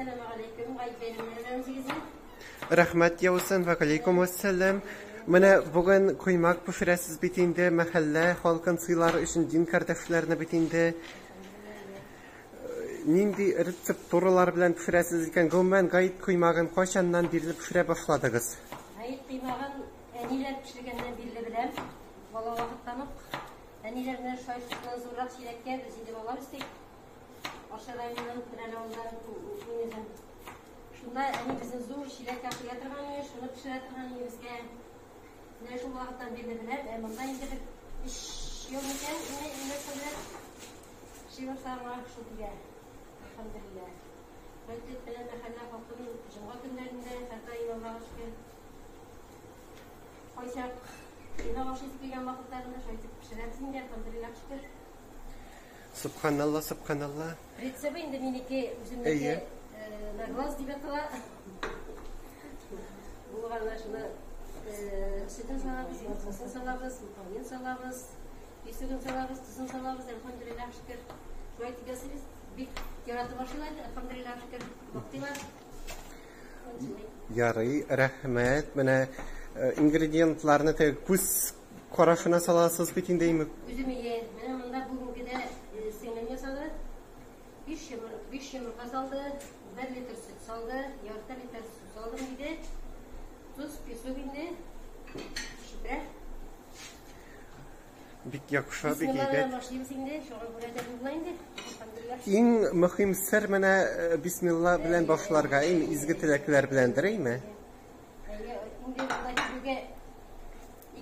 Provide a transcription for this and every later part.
Әссәламегаләйкүм, гает бәйрәмнәре белән үзегезне. Рәхмәт яусын, вә галәйкүм әссәлам. Менә бүген коймак пешерәсез бит инде, мәхәллә халкын сыйлар өчен дин кардәшләрне бит инде. Нинди рецептуралар белән пешерәсез икән? Гомумән, гает коймагын кайчаннан бирле пешерә башладыгыз? Гает коймагын әниләр пешергәннән бирле беләм. Бала вакыттан ук. Әниләр менә шулай шуннан зуррак чиләккә без инде бала үстек. Арча районыннан, Терәл авылыннан мин үзем. Шунда әни безне зур чиләккә куя торган иде, шуны пешерә торган иде безгә. Менә шул вакыттан бирле беләм. Ә монда инде бер өч ел микән, менә инвестор белән эшли башлаганга шул килә. Әлхәмдүлилләһ. Шулай белән мәхәллә халкын җомга көннәрендә һәрдаим Аллага шөкер. Кайчак коймак ашыйсы килгән вакытларында шулай итеп пешерәбез инде, әлхәмдүлилләһ, шөкер. Сөбханалла, сөбханалла. Рецепты инде минеке, үземнеке на глаз дип атала. Булганына шуны сөтен салабыз, йомыркасын салабыз, майын салабыз, песогын салабыз, тозын салабыз, әлхәмдүлилләһ, шөкер. Шулай итеп ясыйбыз. Бик яратып ашыйлар, әлхәмдүлилләһ, шөкер, мактыйлар. Ярый, рәхмәт. Менә ингредиентларны теге күз карашына саласыз бит инде име? Үзем ие. Менә монда бүгенге дә сеңлем ясады. 5 йомыр, 5 йомырка салды, 1 литр сөт салды, ярты литр су салдым диде. Тоз, песок инде. Шипрә. Бик яхшы, бик әйбәт. Башлыйбыз инде, шуңа күрә дә була инде. Әлхәмдүлилләһ. Иң мөһим сер менә бисмилла белән башларга, иң изге теләкләр беләндер, әйме? Әйе, инде монда килүгә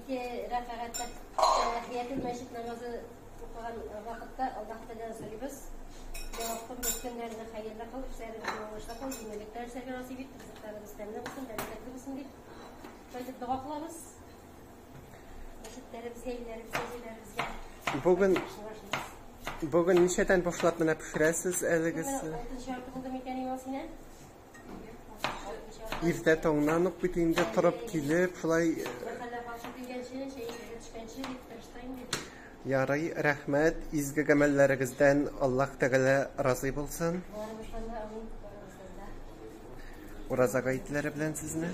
ике рәкәгатьләп тәхиятул мәчет намазы укыган вакытта Аллаһ Тәгаләдән сорыйбыз. Я Раббым, без көннәрне хәерле кыл, эшләребезне уңышлы кыл, җиңеллектә эшләргә насыйп ит, ризыкларыбыз тәмле булсын, бәрәкәтле булсын дип, шулай итеп дога кылабыз. Мәчетләребезгә, өйләребезгә, җирләребезгә. Бүген Бүген ничәдән башлап менә пешерәсез әлегесе? Алтынчы ярты булды микән, Иман синә? Иртә таңнан ук бит инде торып килеп, шулай. Мәхәллә халкы килгәнче, чәй эчәргә төшкәнче дип тырышта инде. Ярый, рәхмәт, изге гамәлләрегездән Аллаһ Тәгалә разый булсын. Барыбыздан да, амин, барыбыздан да. Ураза гаетләре белән сезне.